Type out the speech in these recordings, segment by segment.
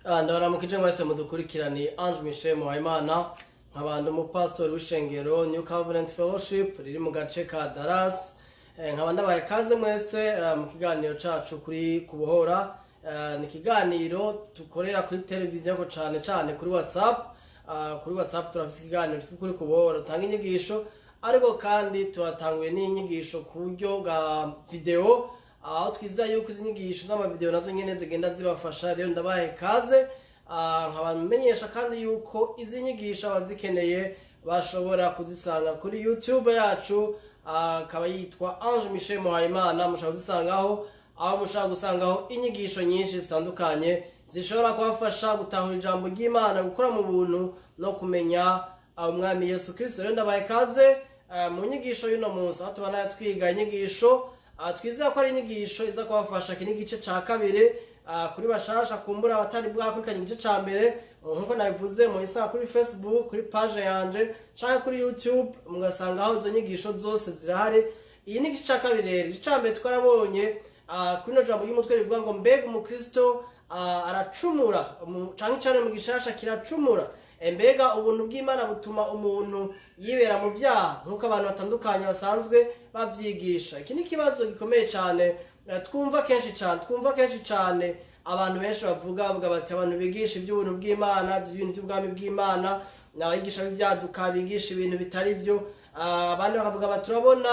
Ndabaramukije mwese mudukurikirane. Ange Michel Muhayimana, nkaba umupasitori w'ishengero New Covenant Fellowship riri mu gace ka Dallas. Nkaba ndabaye kaze mwese mu kiganiro cacu kuri Kubohora. Ni ikiganiro dukorera kuri televiziyo, ariko cane cane kuri WhatsApp. Kuri WhatsApp turafise ikiganiro cyitwa Kuri Kubohora, dutanga inyigisho, ariko kandi turatanguye n'inyigisho ku buryo bwa video, aho twizeye yuko izi nyigisho z'amavideo nazo nyene zigenda zibafasha. Rero ndabaye kaze. Nkaba menyesha kandi yuko izi nyigisho abazikeneye bashobora kuzisanga kuri YouTube yacu, akaba yitwa Ange Michel Muhayimana. Mushobora kuzisangaho, aho mushobora gusangaho inyigisho nyinshi zitandukanye zishobora kubafasha gutahura ijambo ry'Imana, gukora mu buntu no kumenya Umwami Yesu Kristo. Rero ndabaye kaze mu nyigisho y'uno munsi, aho tubana twiga inyigisho twizera ko ari inyigisho iza kubafasha. Iki ni igice ca kabiri. Kuri bashasha kumbura abatari bwakurikiranye igice ca mbere, nkuko nabivuze, muyisanga kuri Facebook kuri page yanje canke kuri YouTube, mugasangaho izo nyigisho zose zirahari. Iyi ni igice ca kabiri. Rero igice ca mbere twarabonye kuri ino jambo ry'umutwe rivuga ngo: "Mbega umukristo aracumura canke icane mu gishasha kiracumura? Mbega ubuntu bw'Imana butuma umuntu yibera mu byaha nk'uko abantu batandukanye basanzwe babyigisha?" Iki ni ikibazo gikomeye cyane, twumva kenshi cyane, twumva kenshi cyane abantu benshi bavuga bati: "Abantu bigisha iby'ubuntu bw'Imana, iby'ibintu by'ubwami bw'Imana, ni abigisha b'ibyaduka, bigisha ibintu bitari byo." Abandi bakavuga bati: "Turabona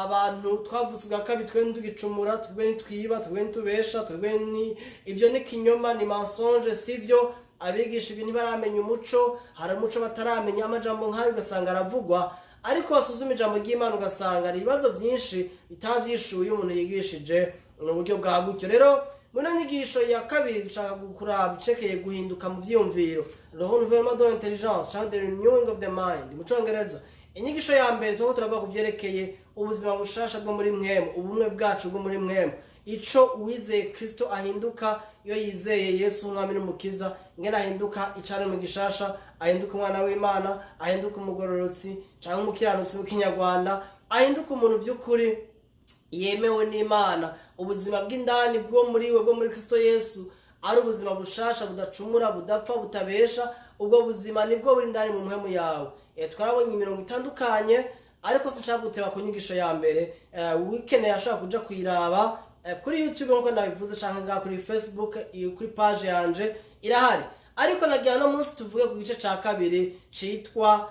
abantu twavutse ubwa kabiri, twe ntitugicumura, twebwe ntitwiba, twebwe ntitubesha, twebwe ni ibyo ni kinyoma, ni mensonge, sibyo. Abigisha ibi ntibaramenya umuco, hari umuco bataramenya." Amajambo nk'ayo ugasanga aravugwa, ariko wasuzuma ijambo ry'Imana ugasanga hari ibibazo byinshi bitaba byishuye iyo umuntu yigishije mu buryo bwa gutyo. Rero muri ino nyigisho ya kabiri dushaka kuraba icekeye guhinduka mu vyiyumviro, le renouvellement de l'intelligence cyangwa the renewing of the mind mu Congereza. Inyigisho ya mbere turiko turavuga ku vyerekeye ubuzima bushasha bwo muri mpwemu, ubumwe bwacu bwo muri mpwemu, ico uwizeye Kristo ahinduka iyo yizeye Yesu Umwami n'Umukiza, ingene ahinduka icaremwe gishasha, ahinduka umwana w'Imana, ahinduka umugororotsi canke umukiranutsi mu Kinyarwanda, ahinduka umuntu vy'ukuri yemewe n'Imana. Ubuzima bw'indani bwo muri we, bwo muri Kristo Yesu, ari ubuzima bushasha, budacumura, budapfa, butabesha. Ubwo buzima nibwo buri indani mu mpwemu yawe. Twarabonye imirongo itandukanye, ariko sinshaka guteba ku nyigisho ya mbere. Uwikeneye ashobora kuja kuyiraba kuri YouTube nkuko nabivuze, canke ngaha kuri Facebook, iyo kuri page yanje irahari. Ariko nagira no munsi tuvuge ku gice ca kabiri citwa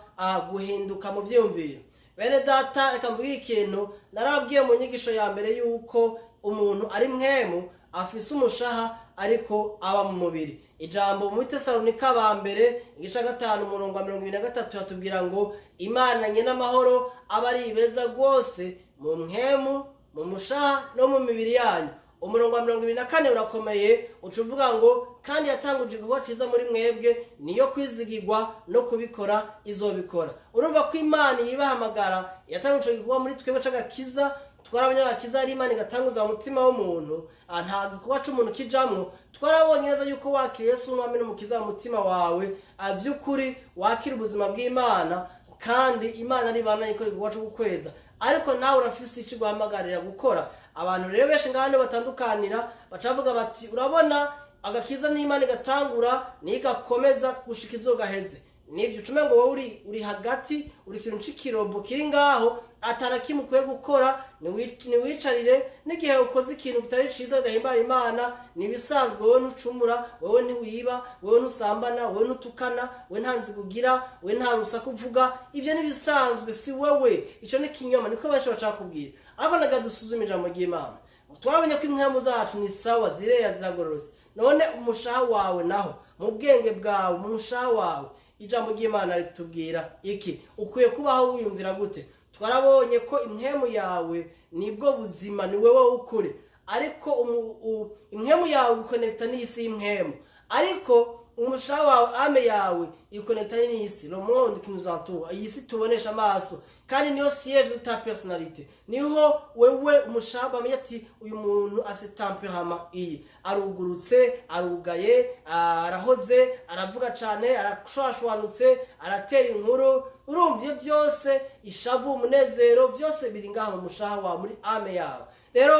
guhinduka mu vyiyumviro. Bene data, reka mvuge ikintu narabwiye mu nyigisho ya mbere, yuko umuntu ari mpwemu, afise umushaha, ariko aba mu mubiri. Ijambo mu Tesalonika ba mbere igice 5 umurongo wa 23 hatubwira ngo: "Imana nyene amahoro aba ari ibeza rwose mu mpwemu, mu mushaha no mu mibiri yanyu." Umurongo wa 24 urakomeye, uca uvuga ngo: "Kandi yatanguje igikorwa cyiza muri mwebwe, niyo kwizigirwa no kubikora izobikora." Urumva ko Imana yibahamagara yatanguje igikorwa muri twebwe c'agakiza. Twari abanyagakiza, ari Imana igatanguza mu mutima w'umuntu. Nta gikorwa c'umuntu kijamwo. Twarabonye neza yuko wakira Yesu Umwami n'Umukiza mu mutima wawe, by'ukuri wakira ubuzima bw'Imana, kandi Imana nibana ikora igikorwa co kukweza, ariko nawe urafise ico iguhamagarira gukora. Abantu rero benshi ngaha niho batandukanira, baca bavuga bati: "Urabona, agakiza n'Imana igatangura, niyo igakomeza gushika izogaheze." Nivyo ucume ngo wowe uri hagati, uri ikintu c'ikirobo kiri ngaho, atana kimwe ukwiye gukora, niwicarire. N'igihe ukoze ikintu kitari ciza udahimbara Imana, ni ibisanzwe. Wowe ntucumura, wowe ntiwiba, wowe ntusambana, wowe ntutukana, wowe nta nzigo ugira, wowe nta rusaku uvuga, ibyo ni ibisanzwe, si wowe. Ico ni kinyoma, niko benshi bashaka kubwira. Ariko naga dusuzume ijambo ry'Imana. Twabonye ko impwemu zacu ni sawa, zireya, ziragororotse. None umushaha wawe naho, mu bwenge bwawe, mu mushaha wawe, ijambo ry'Imana ritubwira iki? Ukwiye kubaho wiyumvira gute? Twarabonye ko impwemu yawe nibwo buzima, ni wewe w'ukuri, ariko impwemu yawe ikonekita n'isi y'impwemu, ariko umushaha wawe, âme yawe, ikonekita n'isi, le monde qui nous entoure, iyi si tubonesha amaso, kandi niyo siège de ta personnalité. Niho wewe umushaha bamenya ati: "Uyu muntu afite tempérament iyi, arugurutse, arugaye, arahoze, aravuga cane, arashwashwanutse, aratera inkuru." Urumva ibyo byose, ishavu, umunezero, byose biri ngaha mu mushaha wawe, muri âme yawe. Rero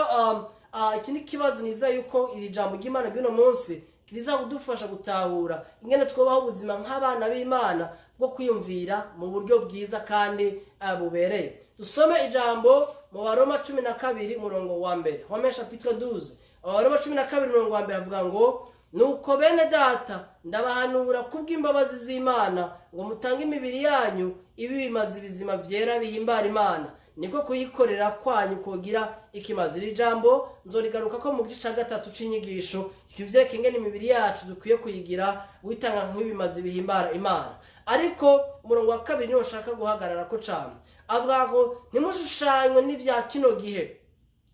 iki ni ikibazo nizeye yuko iri jambo ry'Imana ry'uno munsi Riza kudufasha gutahura ingene twubaho ubuzima nk'abana b'Imana bwo kwiyumvira mu buryo bwiza kandi bubereye. Dusome ijambo mu Baroma 12, umurongo wa mbere, Romains chapitre 12. Abaroma 12, umurongo wa mbere avuga ngo: "Nuko bene data, ndabahanura kubw'imbabazi z'Imana ngo mutange imibiri yanyu ibe ibimazi bizima, byera, bihimbara Imana, niko kuyikorera kwanyu kogira ikimazi." Iri jambo nzorigaruka ko mu gice cya gatatu c'inyigisho, ivyerekeye ingene imibiri yacu dukwiye kuyigira witanga nk'ibimazi bihimbara Imana. Ariko umurongo wa kabiri niwo nshaka guhagarara ko cane. Avuga ngo: "Ntimushushanywe n'ivya kino gihe,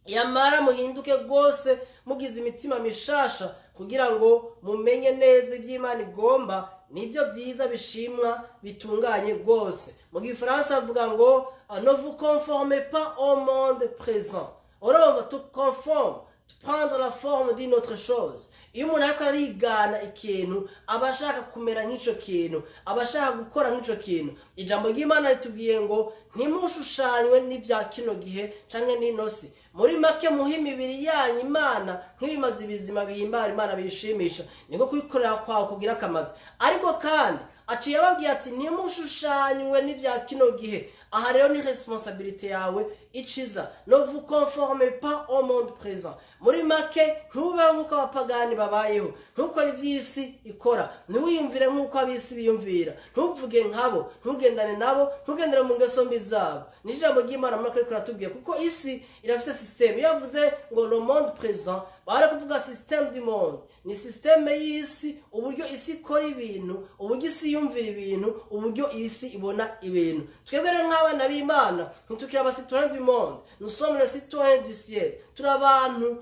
yamara muhinduke rwose mugize imitima mishasha, kugira ngo mumenye neza iby'Imana igomba, nibyo byiza, bishimwa, bitunganye rwose." Mu gifaransa avuga ngo: "Ne vous conformez pas au monde présent." Urumva, tu conforme, prendre la forme d'une autre chose. Iyo umuntu ariko arigana ikintu, aba ashaka kumera nk'ico kintu, aba ashaka gukora nk'ico kintu. Ijambo ry'Imana ritubwiye ngo ntimushushanywe n'ibya kino gihe canke n'ino si. Muri make, muhe imibiri yanyu Imana nk'ibimazi bizima bihimbara Imana, biyishimisha, niko kuyikorera kwawe kugira akamazi. Ariko kandi aciye ababwiye ati: "Ntimushushanywe n'ibya kino gihe." Aha rero ni responsabilité yawe iciza. "Ne vous conformez pas au monde présent." Muri make, ntubeho nk'uko abapagani babayeho, ntukore iby'isi ikora, ntiwiyumvire nk'uko ab'isi biyumvira, ntuvuge nkabo, ntugendane nabo, ntugendere mu ngeso mbi zabo. Ni ijambo ry'Imana muri ariko riratubwiye, kuko isi irafite système. Iyo yavuze ngo "le monde présent", bari kuvuga système du monde, ni système y'isi, uburyo isi ikora ibintu, uburyo isi yumvira ibintu, uburyo isi ibona ibintu. Twebwe rero nk'abana b'Imana ntitukiri aba citoyens du monde, nous sommes les citoyens du ciel. Turi abantu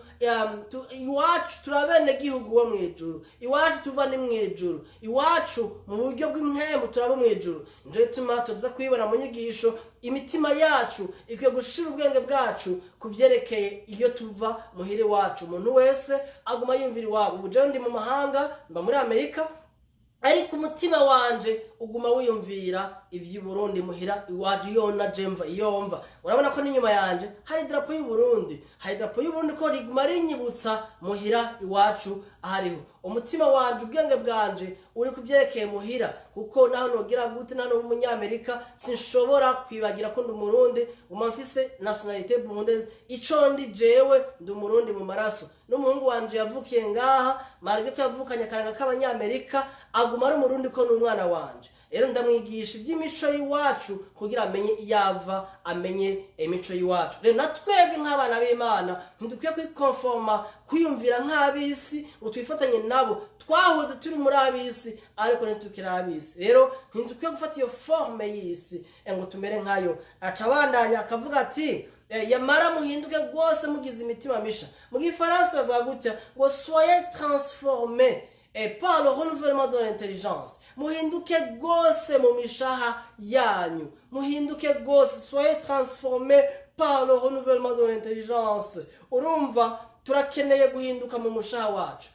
iwacu, turi abenegihugu bo mu ijuru. Iwacu tuva ni mu ijuru. Iwacu mu buryo bw'impwemu turabo mu ijuru. Nico gituma tuza kwibona mu nyigisho, imitima yacu ikwiye gushira ubwenge bwacu ku byerekeye iyo tuva, muhira iwacu. Umuntu wese aguma yumvira iwabo. Ubu jewe ndi mu mahanga, mba muri Amerika, ariko umutima wanje uguma wiyumvira ivy'i Burundi, muhira iwacu, iyo naje mva, iyo mva. Urabona ko n'inyuma yanje hari idarapo y'u Burundi, hari idarapo y'u Burundi, ko riguma rinyibutsa muhira iwacu ahariho. Umutima wanje, ubwenge bwanje uri ku byerekeye muhira, kuko naho nogira gute, naho noba umunyamerika, sinshobora kwibagira ko ndi Umurundi. Guma mfise nationalité burundaise. Ico ndi jewe, ndi Umurundi mu maraso. N'umuhungu wanje yavukiye ngaha, malgré ko yavukanye akaranga k'abanyamerika, aguma ari Umurundi, ko n'umwana wanje. Rero ndamwigisha iby'imico y'iwacu kugira amenye iyo ava, amenye imico y'iwacu. Rero na twebwe nk'abana b'Imana ntidukwiye kwikonforma, kwiyumvira nk'ab'isi, ngo twifatanye nabo. Twahoze turi muri ab'isi, ariko ntitukiri ab'isi. Rero ntidukwiye gufata iyo forme y'isi ngo tumere nkayo. Aca abandanya akavuga ati: "Yamara muhinduke rwose mugize imitima misha." Mu gifaransa bavuga gutya ngo: "Soyez transformés et par le renouvellement de l'intelligence." Muhinduke rwose mu mishaha yanyu, muhinduke rwose. "Soyez transformés par le renouvellement de l'intelligence." Urumva, turakeneye guhinduka mu mushaha wacu.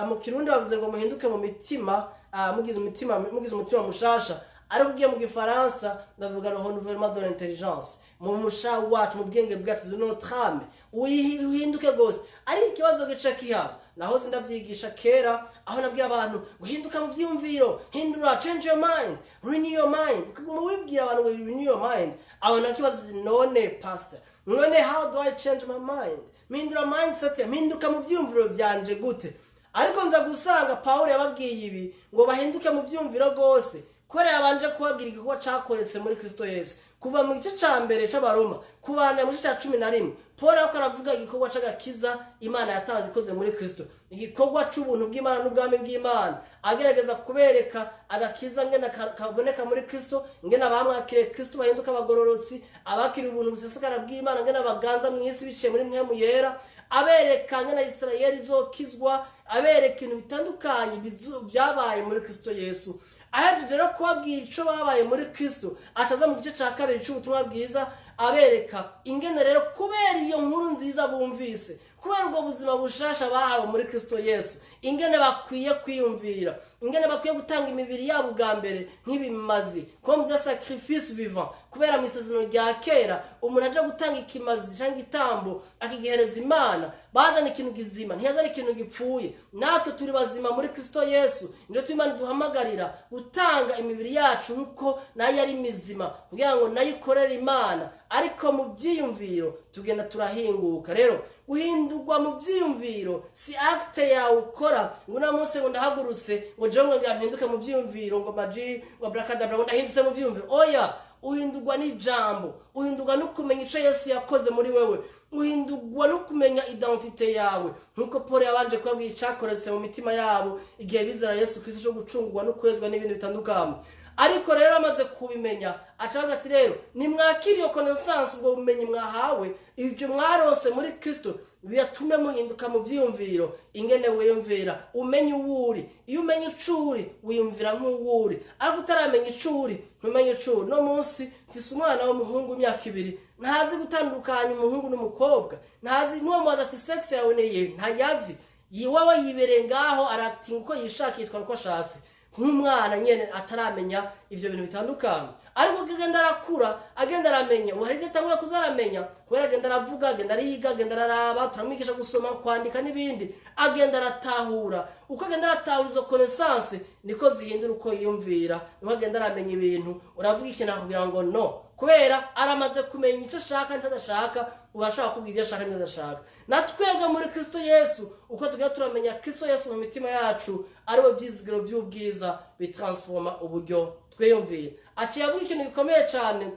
Mu Kirundi bavuze ngo muhinduke mu mitima, mugize umutima mushasha, ariko ugiye mu gifaransa ndavuga le renouvellement de l'intelligence, mu mushaha wacu, mu bwenge bwacu, de notre âme, uhinduke rwose. Ariko ikibazo gica kihaba, naho ndavyigisha kera, aho nabwira abantu guhinduka mu vyiyumviro, hindura, change your mind, renew your mind, ukaguma wibwira abantu ngo renew your mind. Abantu bakibaza: "None pastor, none how do I change my mind? Mpindura mindset, mpinduka mu vyiyumviro vyanje gute?" Ariko nza gusanga Pawulo yababwiye ibi ngo bahinduke mu vyiyumviro rwose kubera yabanje kubabwira igikorwa cakoretse muri Kristo Yesu. Kuva mu gice ca mbere c'Abaroma kubandanya mu gice ca 11, Paul ariko aravuga igikorwa c'agakiza Imana yatanze ikoze muri Kristo, igikorwa c'ubuntu bw'Imana n'ubwami bw'Imana, agerageza kubereka agakiza ngena kaboneka muri Kristo, ngena abamwakiriye Kristo bahinduka abagororotsi, abakiriye ubuntu busesekara bw'Imana ngena baganza mu isi biciye muri Mpwemu Yera, abereka ngena Isirayeli izokizwa, abereka ibintu bitandukanye byabaye muri Kristo Yesu. Ahejeje rero kubabwira ico babaye muri Kristo, acaza mu gice ca kabiri c'ubutumwa bwiza, abereka ingene rero kubera iyo nkuru nziza bumvise, kubera ubwo buzima bushasha bahawe muri Kristo Yesu, ingene bakwiye kwiyumvira. Ingene bakwiye gutanga imibiri yabo bwa mbere nk'ibimazi, comme des sacrifices vivants, kubera mu Isezerano rya Kera umuntu aja gutanga ikimazi cyangwa igitambo akigihereza Imana, bazana ikintu gizima, ntiyazana ikintu gipfuye. Natwe turi bazima muri Kristo Yesu. Nico Imana duhamagarira gutanga imibiri yacu nkuko nayo ari mizima, kugira ngo nayo ikorere Imana. Ariko mu byiyumviro tugenda turahinguka. Rero guhindurwa mu byiyumviro si acte yawe ukora ngo uno munsi ngo ndahagurutse, ngo jewe ngo ngira mpinduke mu byiyumviro, ngo magie, ngo abracadabra, ngo ndahindutse mu byiyumviro. Oya, uhindurwa n'ijambo, uhindurwa no kumenya ico Yesu yakoze muri wewe, uhindurwa no kumenya identité yawe, nkuko Paul yabanje kubabwira icakoretse mu mitima yabo igihe bizera Yesu Kristo, cyo gucungurwa no kwezwa n'ibindi bitandukanye. Ariko rero amaze kubimenya, aca avuga ati: "Rero nimwakire iyo connaissance, ubwo bumenyi mwahawe, ibyo mwaronse muri Kristo biyatume muhinduka mu byiyumviro." Ingene wiyumvira, umenye uwo uri. Iyo umenye ico uri, wiyumvira nk'uwo uri, ariko utaramenya ico uri, ntumenye ico uri. No munsi mfise umwana w'umuhungu w'imyaka 2, ntazi gutandukanya umuhungu n'umukobwa, ntazi. N'uwo mubaza ati: "Sexe yawe ni iyihe?" Ntayazi. Iwawe yibereye ngaho, aratinga uko yishakiye, yitwara uko ashatse, nk'umwana nyene ataramenya ivyo bintu bitandukanye. Ariko agenda arakura, agenda aramenya. Ubu hari ibyo atanguye kuza aramenya, kubera agenda aravuga, agenda ariga, agenda araraba, turamwigisha gusoma, kwandika n'ibindi, agenda aratahura. Uko agenda aratahura, izo connaissance niko zihindura uko yiyumvira, niko agenda aramenya ibintu. Uravuga ikintu akubwira ngo no, kubera aramaze kumenya icyo ashaka n'icyo adashaka. Uba ashaka kubwira ibyo ashaka n'ibyo adashaka. Na twebwe muri Kristo Yesu, uko tugenda turamenya Kristo Yesu mu mitima yacu, ariwe byizigiro by'ubwiza, bitransforma uburyo twiyumvira. Aciye avuga ikintu gikomeye cyane,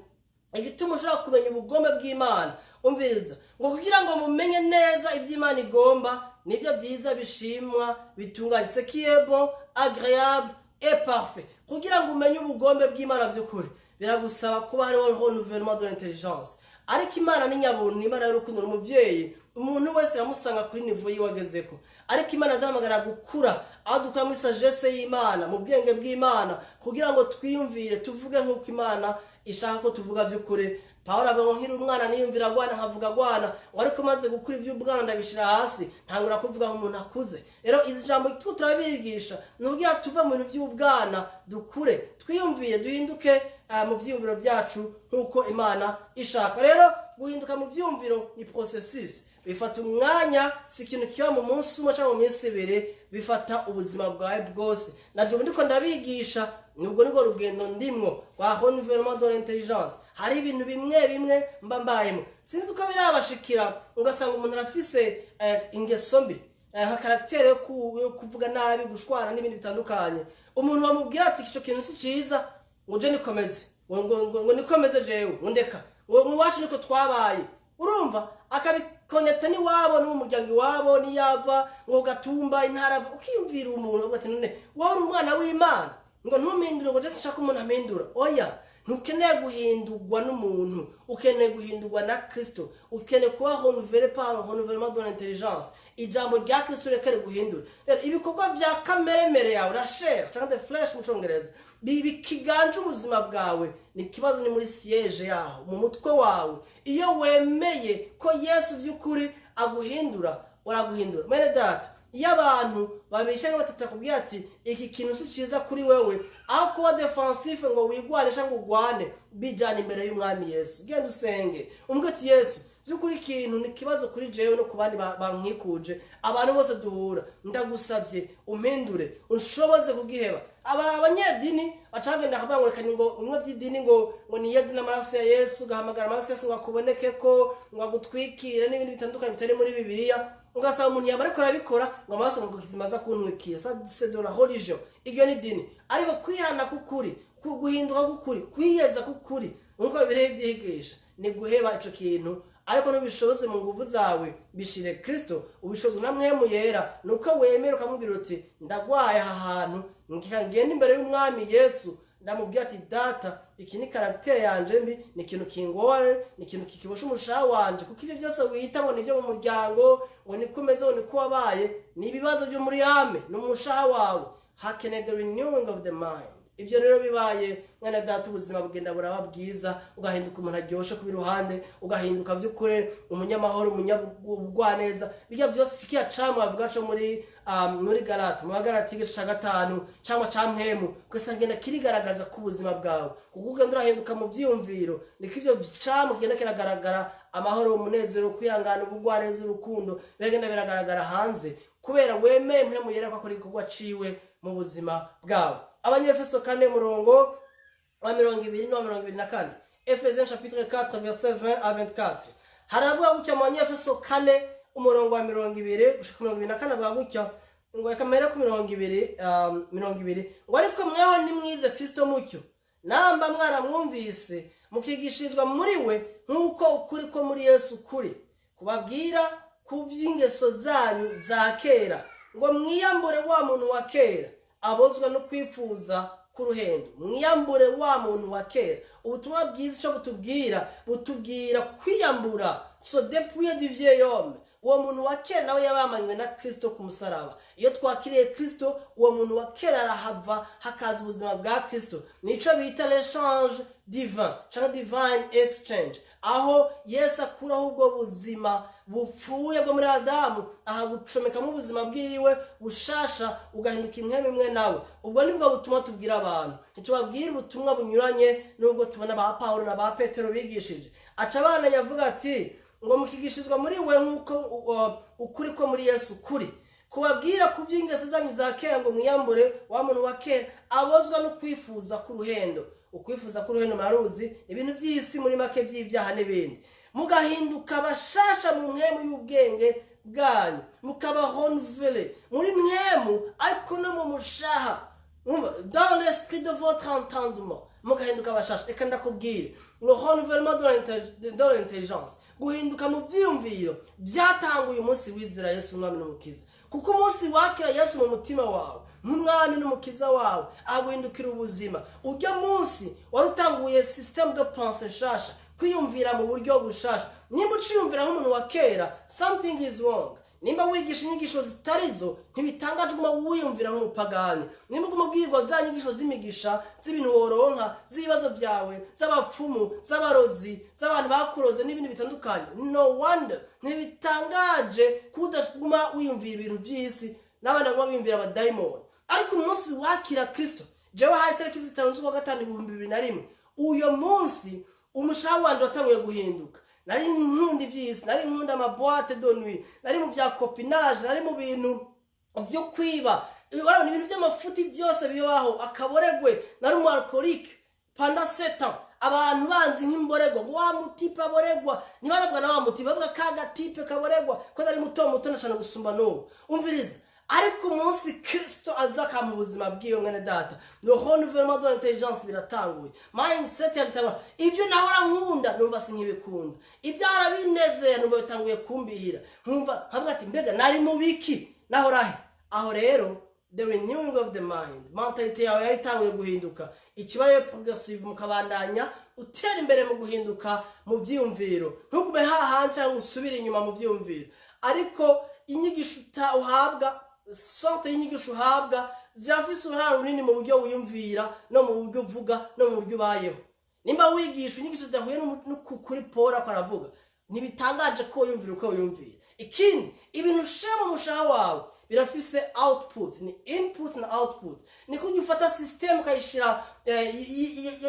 igituma ushobora kumenya ubugombe bw'Imana. Umviriza ngo: "Kugira ngo mumenye neza ibyo Imana igomba, nibyo byiza, bishimwa, bitunganye, ce qui est bon, agréable et parfait." Kugira ngo umenye ubugombe bw'Imana by'ukuri, biragusaba kuba hariho renouvellement de l'intelligence. Ariko Imana ni nyabuntu, Imana y'urukundo, ni umubyeyi. Umuntu wese iramusanga kuri niveau yiwe agezeko. Ariko Imana duhamagara gukura, aho dukura muri sagesse y'Imana, mu bwenge bw'Imana, kugira ngo twiyumvire, tuvuge nk'uko Imana ishaka ko tuvuga by'ukuri. Pawulo avuga ngo: "Nkiri umwana niyumvira agwana, nkavuga agwana," ngo "ariko maze gukura, iby'ubwana ndabishira hasi, ntangura kuvuga nk'umuntu akuze." Rero iri jambo two turabigisha ni ukugira tuve mu bintu by'ubwana, dukure, twiyumvire, duhinduke mu byiyumviro byacu nk'uko Imana ishaka. Rero guhinduka mu byiyumviro ni processus, bifata umwanya. Si ikintu kiba mu munsi umwe cyangwa mu minsi 2, bifata ubuzima bwawe bwose. Naje ubu ndiko ndabigisha, nubwo nibwo rugendo ndimwo rwa renouvellement de l'intelligence. Hari ibintu bimwe bimwe mba mbayemo, sinzi uko birabashikira, ugasanga umuntu arafise ingeso mbi, nka caractère yo kuvuga nabi, gushwana n'ibindi bitandukanye. Umuntu bamubwira ati: "Ico kintu si ciza," ngo: "Je nikomeze," ngo "nikomeze jewe," ngo "ndeka," ngo "iwacu niko twabaye." Urumva akabikoneta n'iwabo, no mu muryango iwabo, niyava ngo gatumba intara. Ukiyumvira umuntu uvuga ati: "None wowe uri umwana w'Imana?" Ngo: "Ntumpindure," ngo "je sinshaka umuntu ampindura." Oya, ntukeneye guhindurwa n'umuntu, ukeneye guhindurwa na Kristo. Ukeneye kuba renouvelé par le renouvellement de l'intelligence. Ijambo rya Kristo reka riguhindura. Rero ibikorwa bya kameremere yawe, la chair cyangwa the flesh mu Congereza, bikiganje ubuzima bwawe, ni ikibazo, ni muri siège yaho mu mutwe wawe. Iyo wemeye ko Yesu by'ukuri aguhindura, uraguhindura. Mwene data, iyo abantu babiri cyangwa batatu bakubwira ati: "Iki kintu si cyiza kuri wewe," aho kuba défensif ngo wigwane cyangwa ugwane, bijyana imbere y'Umwami Yesu. Genda usenge, umbwire ati: "Yesu, by'ukuri ikintu ni ikibazo kuri jewe no ku bandi bankikuje, abantu bose duhura. Ndagusabye umpindure, unshoboze kugiheba." Aba abanyedini bacagenda bakavuga ngo reka ngo umwe by'idini, ngo niyeze n'amaraso ya Yesu, ugahamagara amaraso ya Yesu ngo akuboneke, ko ngo agutwikire n'ibindi bitandukanye bitari muri Bibiliya. Ugasanga umuntu yaba ariko arabikora ngo amaraso ngo kizima aza kuntwikira. Ça, c'est de la religion, iryo ni dini. Ariko kwihana k'ukuri, guhinduka k'ukuri, kwiyeza k'ukuri nk'uko Bibiliya ibyigisha, ni guheba ico kintu. Ariko ntubishoboze mu nguvu zawe, bishire Kristo, ubishobozwa na Mpwemu Yera. Nuko wemera ukamubwira uti: "Ndagwaye aha hantu." Ngenda imbere y'Umwami Yesu, ndamubwira ati: "Data, iki ni caractère yanje mbi, ni ikintu kingore, ni ikintu kikibosha umushaha wanje." Kuko ibyo byose wita ngo nibyo mu muryango, ngo niko umeze, ngo niko wabaye, ni ibibazo byo muri âme, ni umushaha wawe. Hakeneye the renewing of the mind. Ibyo rero bibaye, mwana data, ubuzima bugenda buraba bwiza, ugahinduka umuntu aryoshe kuba iruhande, ugahinduka by'ukuri umunyamahoro, umunyabugwaneza. Bijya byose kiya camwa bavuga co muri Galati, mu Bagalati igice ca gatanu, camwa ca mpwemu, ugasanga genda kirigaragaza ku buzima bwawe, kuko ugenda urahinduka mu vyiyumviro, niko ivyo camwa kigenda kiragaragara: amahoro, umunezero, kwihangana, ubugwaneza, urukundo, biragenda biragaragara hanze kubera wemeye Mpwemu Yera ko akora igikorwa ciwe mu buzima bwawe. Abanyefeso 4, murongo wa 20 n'uwa 24, Éphésiens chapitre 4, verset 20 à 24, haravuga gutya. Mu Banyefeso 4, umurongo wa 20 gushika 24, avuga gutya ngo, reka mpere ku 20, 20, ngo: "Ariko mweho nimwize Kristo mutyo, namba mwaramwumvise, mukigishirizwa muri we nk'uko ukuri ko muri Yesu kuri, kubabwira ku by'ingeso zanyu za kera, ngo mwiyambure wa muntu wa kera abozwa no kwifuza k'uruhendo." Mwiyambure wa muntu wa kera. Ubutumwa bwiza icyo butubwira, butubwira kwiyambura, se dépouiller du vieil homme. Uwo muntu wa kera nawe yabamanywe na Kristo ku musaraba. Iyo twakiriye Kristo, uwo muntu wa kera arahava, hakaza ubuzima bwa Kristo. Nico bita l'échange divin cyangwa divine exchange, aho Yesu akuraho ubwo buzima bupfuye bwo muri Adamu, ahagucomekamo ubuzima bwiwe bushasha, ugahinduka impwemu imwe nawe. Ubwo nibwo butumwa tubwira abantu. Ntitubabwire ubutumwa bunyuranye n'ubwo tubona ba Pawulo na ba Petero bigishije. Aca abana yavuga ati ngo mukigishirizwa muri we nk'uko ukuri ko muri Yesu kuri, kubabwira ku by'ingeso zanyu za kera, ngo mwiyambure wa muntu wa kera abozwa no kwifuza k'uruhendo. Ukwifuza k'uruhendo muraruzi, ibintu by'isi muri make, by'ibyaha n'ibindi. Mugahinduka bashasha mu mpwemu y'ubwenge bwanyu, mukaba renouvelés muri mpwemu, ariko no mu mushaha, dans l'esprit de votre entendement, mugahinduka bashasha. Reka ndakubwire, le renouvellement de l'intelligence, guhinduka mu byiyumviro, byatanguye umunsi wizera Yesu umwami n'umukiza, kuko umunsi wakira Yesu mu mutima wawe nk'umwami n'umukiza wawe, aguhindukira ubuzima, ujya munsi wari utanguye système de pensée nshasha, kwiyumvira mu buryo bushasha. Nimba uciyumvira nk'umuntu wa kera, something is wrong. Nimba wigisha inyigisho zitari zo, ntibitangaje uguma wiyumvira nk'umupagani. Nimba uguma ubwirwa za nyigisho z'imigisha, z'ibintu woronka, z'ibibazo byawe, z'abapfumu, z'abarozi, z'abantu bakuroze n'ibindi bitandukanye, no wonder, ntibitangaje kudaguma wiyumvira ibintu by'isi n'abandi baguma biyumvira abadayimoni. Ariko umunsi wakira Kristo, jewe hari tariki 5 z'ukwa gatanu 2001, uyo munsi umushaha wanje watanguye guhinduka. Nari nkunda iby'isi, nari nkunda ama boîtes de nuit, nari mu bya copinage, nari mu bintu byo kwiba, urabona ibintu by'amafuti byose bibaho, akaboregwe. Nari umu alcoolique pendant 7 ans. Abantu banzi nk'imboregwa, ngo wa mu type aboregwa. Ntibaravuga na wa mu type, bavuga ka ga type kaboregwa, ko nari muto muto nashana gusumba n'ubu. Umviriza, ariko umunsi Kristo aza akampa ubuzima bwiwe, mwene data, le renouvellement de l'intelligence biratanguye, mindset yaritangura. Ibyo nahora nkunda numva sinkibikunda, ibyo ahora binezera numva bitanguye kumbihira, nkumva nkavuga ati: "Mbega nari mu biki? Nahora he?" Aho rero the renewing of the mind, mentalité yawe yari itanguye guhinduka. Ikiba rero progressive, mukabandanya utera imbere mu guhinduka mu byiyumviro, ntugume hahandi cyangwa usubire inyuma mu byiyumviro. Ariko inyigisho uhabwa, sorte y'inyigisho uhabwa, zirafise uruhare runini mu buryo wiyumvira, no mu buryo uvuga, no mu buryo ubayeho. Nimba wigisha inyigisho zidahuye n'ukuri Paul ko aravuga, ntibitangaje ko wiyumvira uko wiyumvira. Ikindi, ibintu ushira mu mushaha wawe birafise output. Ni input na output. Ni kujya ufata system ukayishira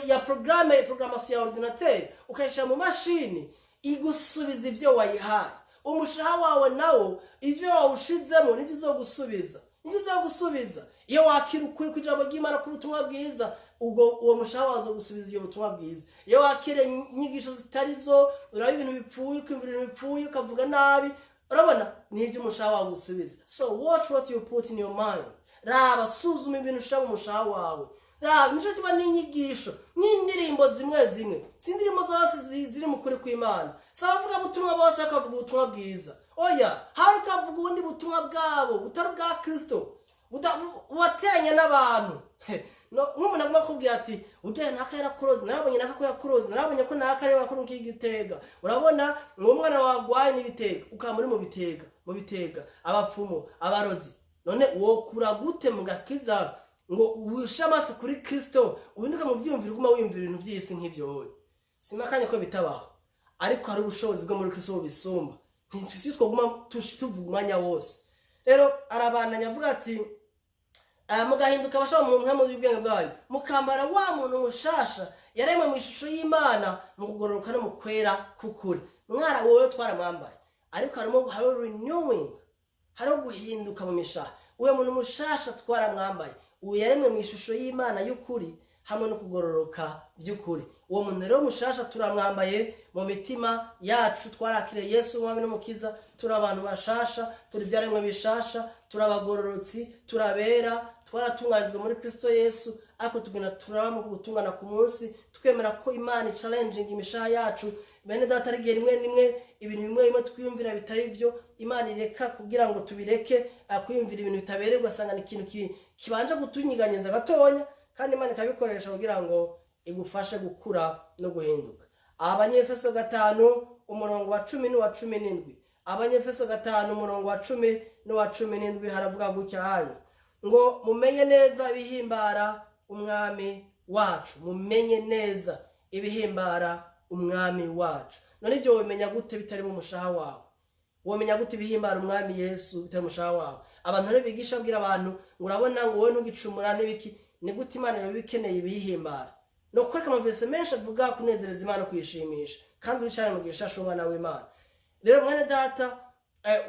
ya programme, programmation ya ordinateur, ukayishira mu mashini, igusubiza ivyo wayihaye. Umushaha wawe nawo, ivyo wawushizemo nivyo uzogusubiza, nivyo uzogusubiza. Iyo wakira ukuri kw'ijambo ry'Imana, k'ubutumwa bwiza, ubwo uwo mushaha wawe uzogusubiza iyo butumwa bwiza. Iyo wakira inyigisho zitari zo, uraba ibintu bipfuye, ukumva ibintu bipfuye, ukavuga nabi, urabona nibyo umushaha wawe ugusubiza. So watch what you put in your mind. Raba, suzuma ibintu ushira mu mushaha wawe. Raba, nico kiba n'inyigisho n'indirimbo zimwe zimwe. Si indirimbo zose ziri mu kuri kw'Imana. Si abavuga butumwa bose bakavuga ubutumwa bwiza, oya. Hari ukavuga ubundi butumwa bwabo butari ubwa Kristo, bubateranya n'abantu. No, nk'umuntu aguma akubwira ati: "Ujya naka yarakuroze, narabonye naka ko yakuroze, narabonye ko naka ariwe wakora nk'igitega, urabona ni umwana wagwaye n'ibitega," ukaba muri mu bitega, mu bitega, abapfumu, abarozi. None wokura gute mu gakiza? Ngo ushe amaso kuri Kristo, uhinduke mu byiyumviro, uguma wiyumvira ibintu by'isi nk'ibyo wowe. Simakanye ko bitabaho, ariko hari ubushobozi bwo muri Kristo bubisumba. Ntitusi twoguma tuvuga umwanya wose. Rero arabandanya avuga ati mugahinduka abasha mu mpwemu y'ubwenge bwanyu, mukambara wa muntu mushasha yaremwe mu ishusho y'Imana mu kugororoka no mu kwera k'ukuri. Mwara wowe twaramwambaye, ariko hariho renewing, hariho guhinduka mu mishaha. Uwo muntu mushasha twaramwambaye, uwo yaremwe mu ishusho y'Imana y'ukuri hamwe no kugororoka by'ukuri. Uwo muntu rero mushasha turamwambaye mu mitima yacu, twarakiriye Yesu umwami n'umukiza, turi abantu bashasha, turi ibyaremwe bishasha, turabagororotsi, turabera, twaratunganijwe muri Kristo Yesu. Ariko tugenda turaba mu gutungana ku munsi, twemera ko Imana challenging imishaha yacu. Bene data, ari igihe rimwe rimwe ibintu bimwe bimwe twiyumvira bitari byo Imana ireka kugira ngo tubireke kwiyumvira ibintu bitabereye, ugasanga ni ikintu kibanje kutunyiganyiza gatonya, kandi Imana ikabikoresha kugira ngo igufashe gukura no guhinduka. Abanyefeso 5 umurongo wa 10 n'uwa 17. Abanyefeso 5 umurongo wa 10 n'uwa 17 haravuga gutya hanyu ngo mumenye neza ibihimbara umwami wacu. Mumenye neza ibihimbara umwami wacu. None ibyo womenya gute bitari mu mushaha wawe? Womenya gute ibihimbara umwami Yesu bitari mu mushaha wawe? Abantu rero bigisha abwira abantu ngo urabona ngo wowe ntugicumura n'ibiki, ni gute Imana yoba ikeneye ibihimbara? No kwereka amaverse menshi avuga kunezereza Imana, kuyishimisha, kandi uri cyane mu gishasha umwana w'Imana. Rero mwene data,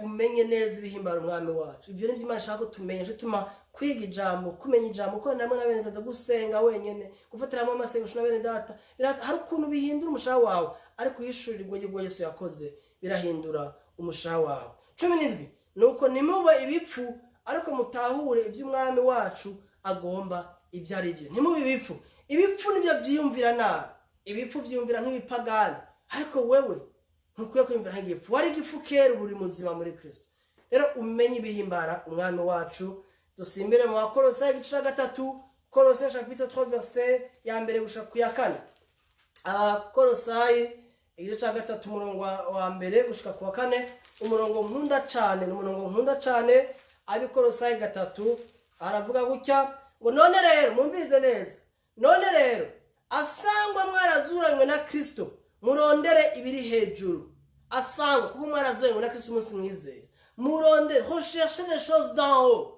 umenye neza ibihimbara umwami wacu. Ivyo nivyo Imana ishaka ko tumenya. Bituma kwiga ijambo, kumenya ijambo, ko namwe na bene data, gusenga wenyene, gufatiramo amasengesho na bene data, hari ukuntu bihindura umushaha wawe. Ariko uhishurirwa iryo Yesu yakoze birahindura umushaha wawe. 17 nuko ntimube ibipfu, ariko mutahure iby'umwami wacu agomba ibyo ari byo. Ntimube ibipfu. Ibipfu nibyo byiyumvira nabi, ibipfu byiyumvira nk'ibipagani, ariko wewe ntukwiye kwiyumvira nk'igipfu. Wari igipfu kera, ubu uri muzima muri Kristo. Rero umenye ibihimbara umwami wacu. Dusimbire mu Bakolosayi igice cya 3, Colossiens chapitre 3 verset ya 1 gushika ku ya 4. Abakolosayi igice cya 3 umurongo wa 1 gushika ku wa 4, umurongo nkunda cane, ni umurongo nkunda cane. Abikolosayi 3 aravuga gutya ngo none rero mwumvirize neza, none rero asangwa mwarazuranywe na Kristo, murondere ibiri hejuru. Asangwa kuko mwarazuranywe na Kristo umunsi mwizeye, murondere, recherchez les choses d'en haut.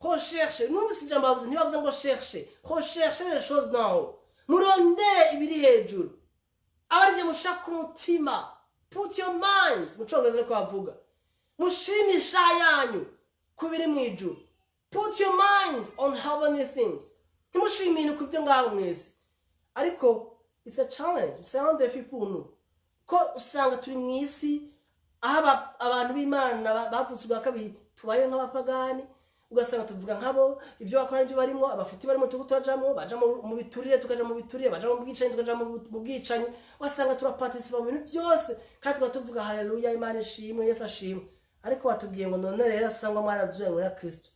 Recherche, numvise ijambo bavuze, ntibavuze ngo cherche, recherchez les choses d'en haut. Murondere ibiri hejuru, abarije mushaka umutima, put your minds mu congereza niko bavuga, mushimisha yanyu ku biri mu ijuru. Put your minds on heavenly things. Ntimushime ibintu ku byo ngaho mwese. Ariko it's a challenge, c'est un défi pour nous, ko usanga turi mu isi aho abantu b'Imana bavutse ubwa kabiri tubaye nk'abapagani, ugasanga tuvuga nkabo, ibyo bakora n'ibyo barimo, abafite barimo tuko turajamo, baja mu biturire tukaja mu biturire, baja mu bwicanyi tukaja mu bwicanyi, ugasanga turaparticipa mu bintu byose, kandi tukaba tuvuga haleluya, Imana ishimwe, Yesu ashimwe. Ariko batubwiye ngo none rero asangwa mwarazuye muri Kristo,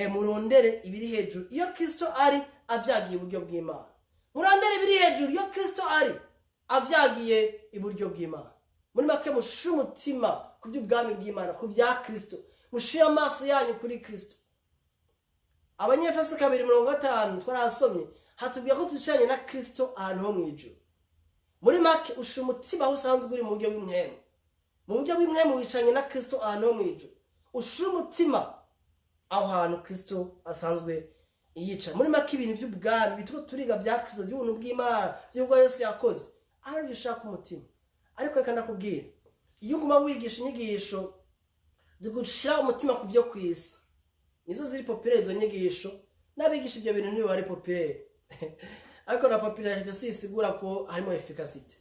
murondere ibiri hejuru iyo Kristo ari avyagiye iburyo bw'Imana. Murondere ibiri hejuru iyo Kristo ari avyagiye iburyo bw'Imana. Muri make mushire umutima ku by'ubwami bw'Imana, ku bya Kristo, mushire amaso yanyu kuri Kristo. Abanyefeso 2:5 twarasomye, hatubwiye ko twicaranye na Kristo ahantu ho mu ijuru. Muri make ushira umutima aho usanzwe uri mu buryo bw'impwemu. Mu buryo bw'impwemu wicaranye na Kristo ahantu ho mu ijuru. Ushira umutima aho hantu Kristo asanzwe yica. Muri make ibintu by'ubwami bitwo turiga bya Kristo, by'ubuntu bw'Imana, by'ubwo Yesu yakoze, aho ushaka umutima. Ariko reka ndakubwira, iyo uguma wigisha inyigisho zigushira umutima ku byo kwisi, nizo ziri populaire izo nyigisho, n'abigisha ibyo bintu nibo bari populaire. Ariko na popularité si isigura ko harimo efficacité.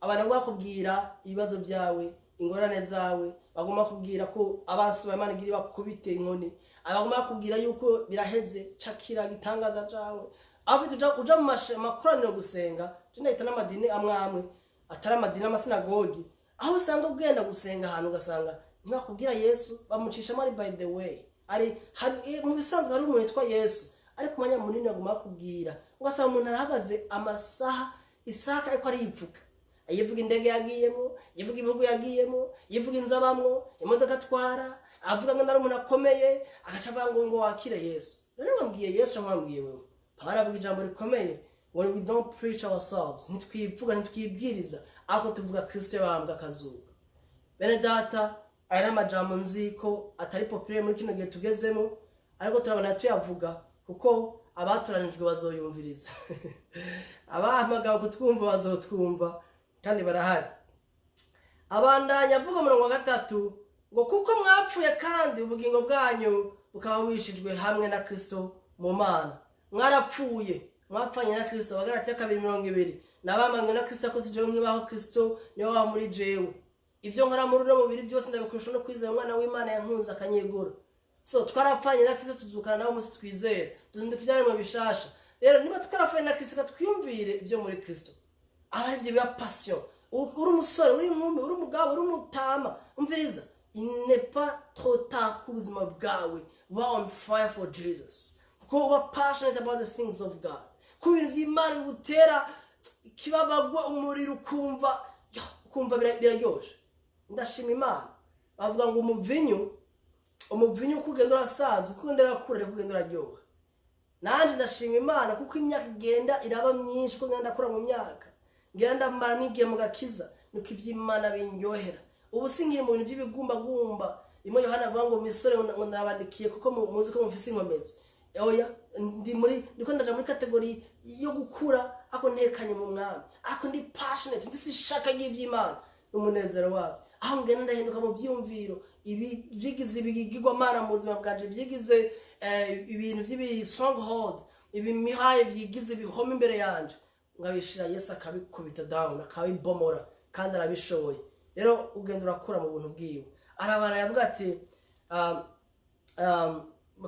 Abantu bakubwira ibibazo byawe, ingorane zawe, bagomba kubwira ko abansi ba Imana igira bakubite inkoni, abagomba bakubwira yuko biraheze, cakira gitangaza cawe. Aho uja mu makoraniro gusenga, je ndahita n'amadini amwe amwe atari amadini, amasinagogi, aho usanga ugenda gusenga ahantu ugasanga ntibakubwira Yesu, bamucishamo ari by the way, ari hari mu bisanzwe hari umuntu witwa Yesu, ariko umwanya munini bagomba bakubwira, ugasanga umuntu arahagaze amasaha isaha ariko aripfuka, yivuga indege yagiyemo, yivuga ibihugu yagiyemo, yivuga inzu abamwo, imodoka atwara, Avuga ngo nari umuntu akomeye, agaca avuga ngo wakire Yesu. None wambwiye Yesu cyangwa wambwiye wewe? Pawulo avuga ijambo rikomeye ngo we don't preach ourselves, ntitwivuga, ntitwibwiriza, ariko tuvuga Kristo yabambwe akazuka. Bene data, aya ni amajambo nzi ko atari populaire muri kino gihe tugezemo, ariko turabona tuyavuga kuko abatoranijwe bazoyumviriza, abahamagawe kutwumva bazotwumva, kandi barahari. Abandanya avuga umurongo wa 3 ngo kuko mwapfuye kandi ubugingo bwanyu bukaba bwishijwe hamwe na Kristo mu Mana. Mwarapfuye, mwapfanye na Kristo. Abagalatiya 2:20, nabambanywe na Kristo, yakoze jewe nkibaho, Kristo niwe waho muri jewe. Ibyo nkora muri uno mubiri byose ndabikoresha no kwizera Umwana w'Imana yankunze akanyegura. So twarapfanye na Kristo, tuzukana nawe umunsi twizera, duhinduka ibyaremwe bishasha. Rero niba twarapfanye na Kristo, twiyumvire ibyo muri Kristo, aba ari byo biba passion. Uri umusore, uri inkumi, uri umugabo, uri umutama, umviriza, il n'est pas trop tard ku buzima bwawe uba on fire for Jesus, kuko uba passionate about the things of God, ku bintu by'Imana bigutera ikibabagwa umuriro, ukumva ya, ukumva biraryoshe. Ndashima Imana. Bavuga ngo umuvinyu uko ugenda urasaza, uko ugenda urakura, niko ugenda uraryoha. Nanjye ndashima Imana kuko imyaka igenda iraba myinshi, uko ngenda ndakura mu myaka, ngenda ndamara n'igihe mu gakiza, niko iby'Imana bindyohera. Ubu sinkiri mu bintu by'ibigumbagumba rimwe Yohana avuga ngo misore ngo nabandikiye kuko muzi ko mufise inkomezi. Oya, ndi muri ndiko ndaja muri catégorie yo gukura, ako ntekanye mu Mwami, ako ndi passionate, mfise ishaka ry'iby'Imana n'umunezero wabyo. Aho ngenda ndahinduka mu byiyumviro, ibi byigize ibigirwamana mu buzima bwanje, byigize ibintu by'ibi stronghold, ibimihaye byigize ibihome imbere yanje, ngabishira Yesu akabikubita down, akabibomora, kandi arabishoboye. Rero ugenda urakura mu buntu bwiwe. Arabana yavuga ati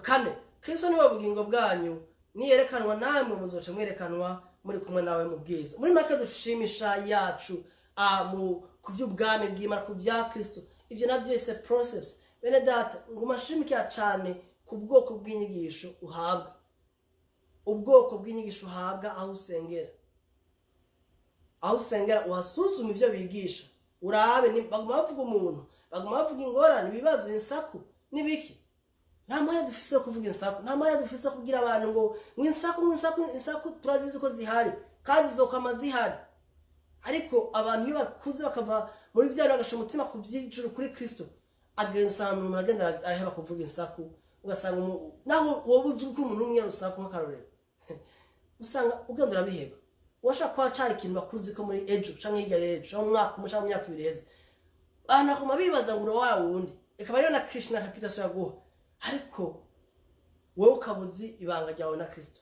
kane, Kristo niwe bugingo bwanyu, niyerekanwa namwe muzoca mwerekanwa muri kumwe nawe mu bwiza. Muri make, dushimisha yacu mu ku by'ubwami bw'Imana, ku bya Kristo, ibyo nabyo is a process. Bene data, nguma nshimikira cyane ku bwoko bw'inyigisho uhabwa, ubwoko bw'inyigisho uhabwa aho usengera. Aho usengera uhasuzuma ibyo bigisha, urabe baguma bavuga umuntu, baguma bavuga ingorane, ibibazo, insaku n'ibiki. Nta mwanya dufise wo kuvuga insaku, nta mwanya dufise wo kubwira abantu ngo insaku, ngo insaku. Insaku turazizi ko zihari kandi zizokama zihari, ariko abantu iyo bakuze bakava muri bya bintu, bagashira umutima ku by'ijuru, kuri Kristo, agenda usanga umuntu agenda araheba kuvuga insaku. Ugasanga naho wowe uzi ko umuntu umwe urusaku, nk'akarorero, usanga ugenda urabiheba. Washaka kuba cari ikintu bakuzi ko muri ejo canke hirya y'ejo canke mu mwaka umwe canke mu myaka 2 iheze, abantu bakuma bibaza ngo uri wa wundi, ikaba ariyo na Krishna réputation yaguha, ariko wowe ukaba uzi ibanga ryawe na Kristo,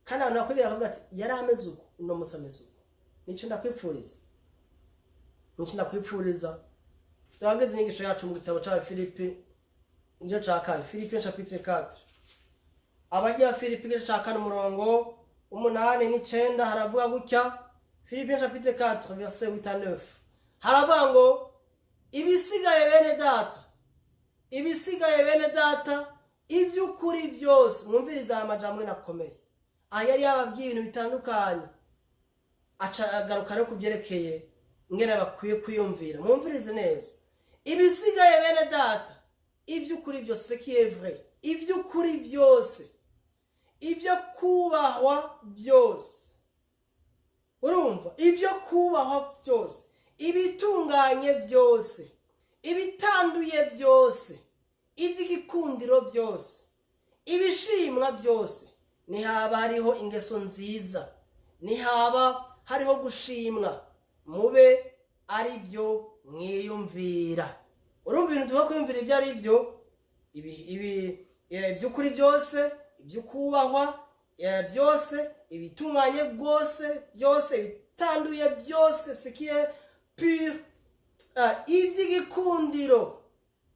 kandi abantu bakwegera bakavuga ati yari ameze uku, uno musi ameze uku. Nico ndakwipfuriza, nico ndakwipfuriza. Turageze inyigisho yacu mu gitabo c'Abafilipi, igice ca 4, Philippiens chapitre 4. Abajya Filipi igice ca 4, umurongo 8 n'icenda, haravuga gutya. Philippiens chapitre 4, verset 8 à 9, haravuga ngo ibisigaye bene data, ibisigaye bene data, iby'ukuri byose. Mwumviriza aya majambo akomeye. Aha yari yababwiye ibintu bitandukanye, aca agaruka no ku byerekeye ingene bakwiye kwiyumvira. Mwumvirize neza: ibisigaye bene data, iby'ukuri byose, ce qui est vrai, iby'ukuri byose, ibyo kubahwa byose, urumva, ibyo kubahwa byose, ibitunganye byose, ibitanduye byose, iby'igikundiro byose, ibishimwa byose, nihaba hariho ingeso nziza, nihaba hariho gushimwa, mube ari byo mwiyumvira. Urumva ibintu duha kwiyumvira ibyo ari byo: ibi iby'ukuri byose, iby'ukubahwa byose, ibitunganye rwose byose, ibitanduye byose, ce qui est pur, iby'igikundiro,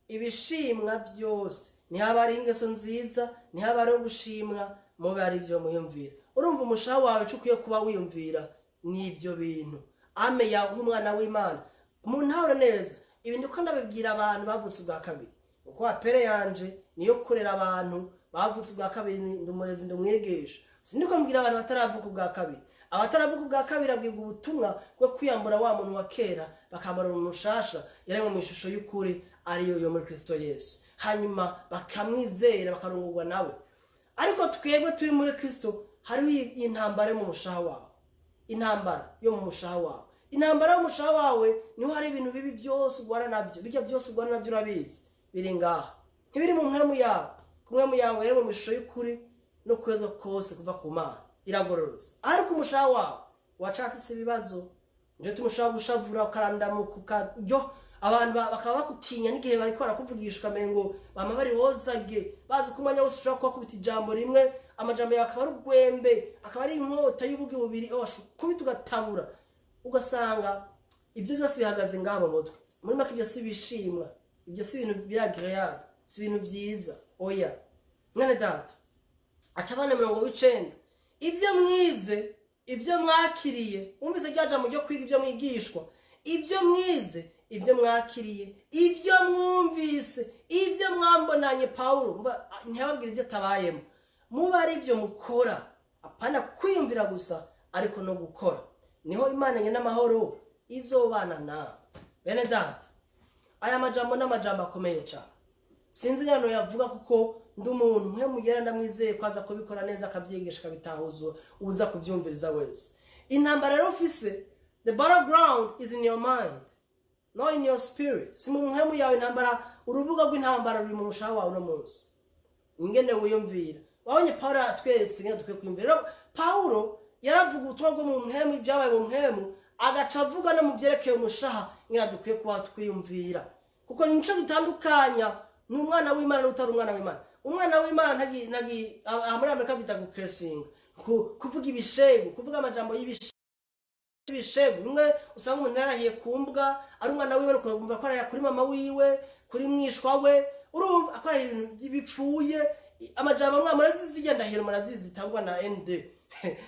ibishimwa byose, nihaba hariho ingeso nziza, nihaba hariho gushimwa, mube ari byo mwiyumvira. Urumva umushaha wawe icyo ukwiye kuba wiyumvira ni ibyo bintu. Âme yawe nk'umwana w'Imana, mu ntahure neza, ibi ndiko ndabibwira abantu bavutse ubwa kabiri, kuko appel yanje niyo kurera abantu bavutse ubwa kabiri. Ndi umurezi, ndi umwigisha. Sindiko mbwira abantu bataravuka ubwa kabiri. Abataravuka ubwa kabiri abwirwa ubutumwa bwo kwiyambura wa muntu wa kera, bakambara umuntu mushasha yaremwe mu ishusho y'ukuri, ariyo yo muri Kristo Yesu. Hanyuma bakamwizera, bakarongorwa nawe. Ariko twebwe turi muri Kristo, hariho intambara yo mu mushaha wawe, intambara yo mu mushaha wawe, intambara yo mu mushaha wawe. Niho hari ibintu bibi byose urwana nabyo. Bijya byose urwana nabyo, urabizi, biri ngaha, ntibiri mu mpwemu yawe. Ku mpwemu yawe rero, mu ishusho y'ukuri no kwezwa kose kuva ku Mana, iragororotse. Ariko umushaha wawe wacafise ibibazo. Nje tumushaka gushavura, ukarandamuka, ukaryo abantu bakaba bakutinya n'igihe bariko barakuvugisha, ukamengo bama bari wozage, bazi ko umwanya wose ushobora kubakubita ijambo rimwe. Amajambo yawe akaba ari urwembe, akaba ari inkota y'ubugi bubiri, osha kubita ugatabura. Ugasanga ibyo byose bihagaze ngaha mu mutwe. Muri make, ibyo si bishimwa, ibyo si ibintu biri agréable, si ibintu byiza, oya. Mwene data, aca abana 90: ibyo mwize, ibyo mwakiriye. Wumvise rya jambo ryo kwiga ibyo mwigishwa? Ibyo mwize, ibyo mwakiriye, ibyo mwumvise, ibyo mwambonanye. Pawulo ntiyababwira ibyo atabayemo. Muba ari ibyo mukora, apana kwiyumvira gusa, ariko no gukora. Niho Imana n'amahoro izobana nawe. Bene data, aya majambo ni amajambo akomeye cyane. Sinzi ingano yavuga, kuko ndi umuntu mwe mugera. Ndamwizeye ko aza kubikora neza, akabyigisha, akabitahuza uza kubyumviriza wese. Intambara rero ufise, the battleground is in your mind, not in your spirit. Si mu mpwemu yawe. Intambara, urubuga rw'intambara ruri mu mushaha wawe uno munsi, ingene wiyumvira. Wabonye Pawulo atweretse ingene dukwiye kwiyumvira. Rero Pawulo yaravuga ubutumwa bwo mu mpwemu, ibyabaye mu mpwemu, agaca avuga no mu byerekeye umushaha, ingene dukwiye kuba twiyumvira, kuko nico gitandukanya ni umwana w'Imana n'utari umwana w'Imana. Umwana w'Imana ntagi aha muri Amerika bita gukesinga, kuvuga ibishegu, kuvuga amajambo y'ibishegu. Bimwe usanga umuntu yarahiye ku mbwa, ari umwana wiwe, ukumva ko arahira kuri mama wiwe, kuri mwishwa we. Urumva ko arahira ibintu bipfuye. Amajambo amwe murazizi, zigenda ndahiro murazizi, zitangwa na nd,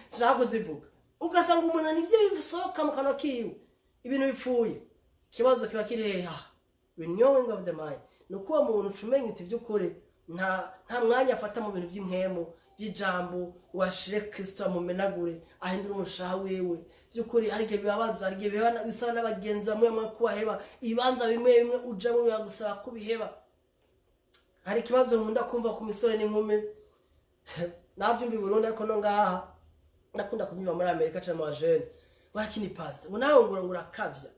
sinshaka kuzivuga. Ugasanga umuntu nibyo bisohoka mu kanwa kiwe, ibintu bipfuye. Ikibazo kiba kiri hehe? Renewing of the mind. Ni uko uwo muntu uca umenya uti by'ukuri nta mwanya afata mu bintu by'impwemu, by'ijambo, ngo ashire Kristo amumenagure, ahindure umushaha wiwe. By'ukuri hari igihe bibabaza, hari igihe bisaba n'abagenzi bamwe bamwe kubaheba. Ibibanza bimwe bimwe ujamo biragusaba kubiheba. Hari ikibazo nkunda kumva ku misore n'inkumi. Navyumva i Burundi, ariko no ngaha ndakunda kubyumva muri Amerika cyangwa mu bajene. Barakini pastor, ngo nawe ngo urakavya,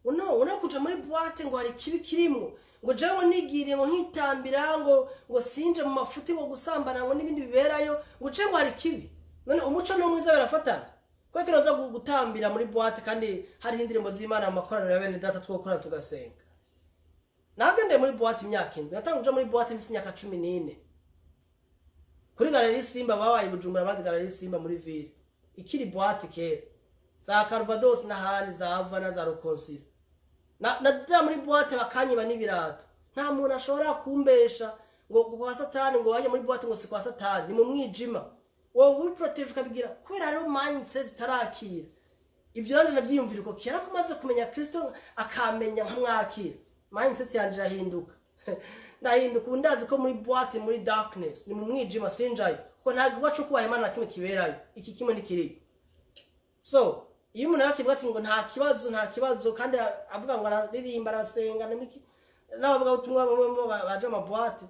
ngo no ngo nawe kuja muri boîte, ngo hari ikibi kirimwo, ngo jewe ngo nigiriye ngo nkitambira, ngo sinje mu mafuti, ngo gusambana, ngo n'ibindi biberayo, ngo jewe ngo hari ikibi. None umuco n'umwiza birafatana? Kubera ko nja gutambira muri boîte kandi hariho indirimbo z'Imana mu makoraniro ya bene data twokorana tugasenga. Nagendeye muri boîte imyaka 7. Natanguje kuja muri boîte mfise imyaka 14, kuri Galerie Simba. Babaye i Bujumbura bazi Galerie Simba muri ville, ikiri boîte kera, za Calvados n'ahandi, za Ava na za Rukonsira. Na muri boîte bakanyiba n'ibirato. Nta muntu ashobora kumbesha ngo kwa Satani, ngo wajye muri boîte, ngo si kwa Satani, ni mu mwijima. Wowe wiproteje ukabigira kubera hariho mindset utarakira. Ibyo rero navyiyumvira uko kera. Ko umaze kumenya Kristo, akamenya nkamwakira, mindset yanje irahinduka, ndahinduka. Ubu ndazi ko muri boîte, muri darkness, ni mu mwijima, sinjayo, kuko nta gikorwa co kubaha Imana na kimwe kiberayo. Iki kimwe ntikiriyo. So iyo umuntu yakibwa ati ngo nta kibazo, nta kibazo, kandi avuga ngo araririmba, arasenga, n'imiki, n'abavuga ubutumwa bamwe bo baje ama boîte,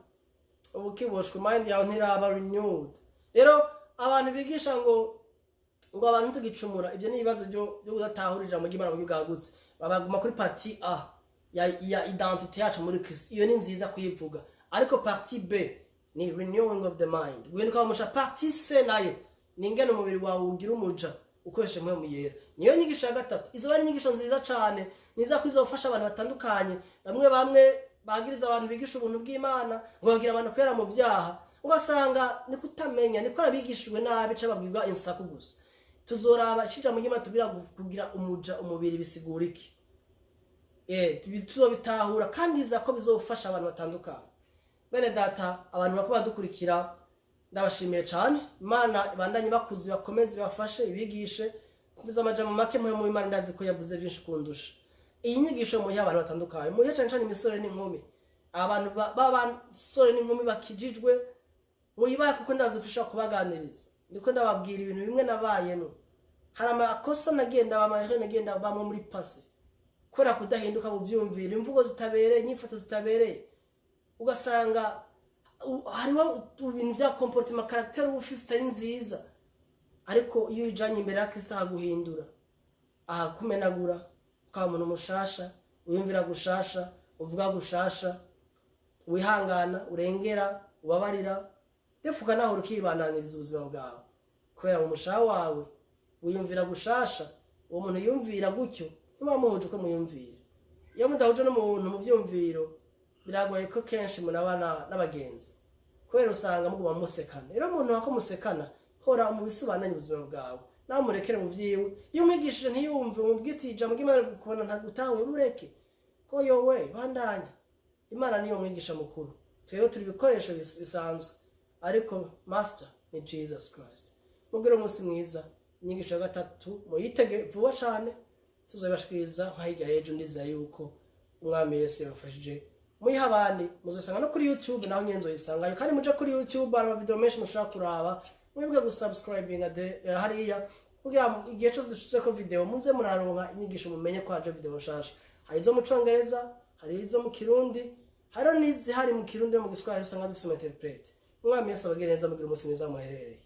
ubu kiboshwe, mind yawe ntiraba renewed. Rero abantu bigisha ngo abantu tugicumura, ibyo ni ibibazo byo kudatahura ijambo ry'Imana mu buryo bwagutse. Babaguma kuri partie A ya identité yacu muri Kristo. Iyo ni nziza kuyivuga, ariko partie B ni renewing of the mind, guhinduka musha. Partie C nayo ni ingene umubiri wawe ugira umuja ukoresheje Mpwemu Yera. Niyo nyigisho ya gatatu. Izo ari inyigisho nziza cane, niza ko izofasha abantu batandukanye. Bamwe bamwe bagiriza abantu bigisha ubuntu bw'Imana ngo babwira abantu kwera mu byaha. Ugasanga ni kutamenya, niko abigishijwe nabi, ca babwirwa insaku gusa. Tuzoraba ijambo ry'Imana tubwira kugira umuja umubiri bisigura iki. Tuzobitahura kandi iza ko bizofasha abantu batandukanye. Bene data, abantu bako badukurikira, ndabashimiye cyane. Imana ibandanye bakuze, bakomeze bafashe, ibigishe. Kuvuza amajambo make, muhe mu Imana, ndazi ko yavuze byinshi kundusha. Iyi nyigisho muhe abantu batandukanye, muhe cyane cyane imisore n'inkumi, abantu b'abasore n'inkumi bakijijwe, muyibahe, kuko ndazi ko ishobora kubaganiriza. Ndiko ndababwira ibintu bimwe nabayemo. Hari amakosa nagenda, amahere nagenda bamwe muri passé, kubera kudahinduka mu byumviro, imvugo zitabereye, inyifato zitabereye. Ugasanga hariho ibintu bya comportement, caractère uba ufise itari nziza. Ariko iyo uyijanye imbere ya Kristo, ahaguhindura, ahakumenagura, ukaba umuntu mushasha, wiyumvira gushasha, uvuga gushasha, wihangana, urengera, ubabarira, ndetse ukanahora ukibandaniriza ubuzima bwawe, kubera mu mushaha wawe wiyumvira gushasha. Uwo muntu yumvira gutyo ntimuba muhuje uko muyumvira. Iyo mudahuje n'umuntu mu byumviro, biragoye ko kenshi munabana n'abagenzi, kubera usanga muguma musekana. Rero umuntu wako musekana, hora mu bisobananye ubuzima bwawe, nawe murekere mu vyiwe. Iyo umwigishije ntiyumve, umubwite ijambo ry'Imana, kubona ntagutahuye, mureke ko yowe bandanya. Imana niyo mwigisha mukuru, twebwe turi ibikoresho bisanzwe, ariko master ni Jesus Christ. Mugire umunsi mwiza. Inyigisho ya gatatu muyitege vuba cane, tuzobibashikiriza nka hirya y'ejo. Ndizera yuko Umwami Yesu yabafashije. Muyihe abandi, muzosanga no kuri YouTube, naho nyene nzoyisangayo. Kandi muje kuri YouTube, hari amavideo menshi mushobora kuraba. Mwibuke gusubscribinga hariya, kugira ngo igihe cyose dushizeko video muze muraronka inyigisho, mumenye ko haje video nshasha. Hari izo mu Congereza, hari izo mu Kirundi, hariho n'izihari mu Kirundi no mu Giswahili, usanga dufise umu interprète. Umwami Yesu abagire neza. Mugire umunsi mwiza muherereye.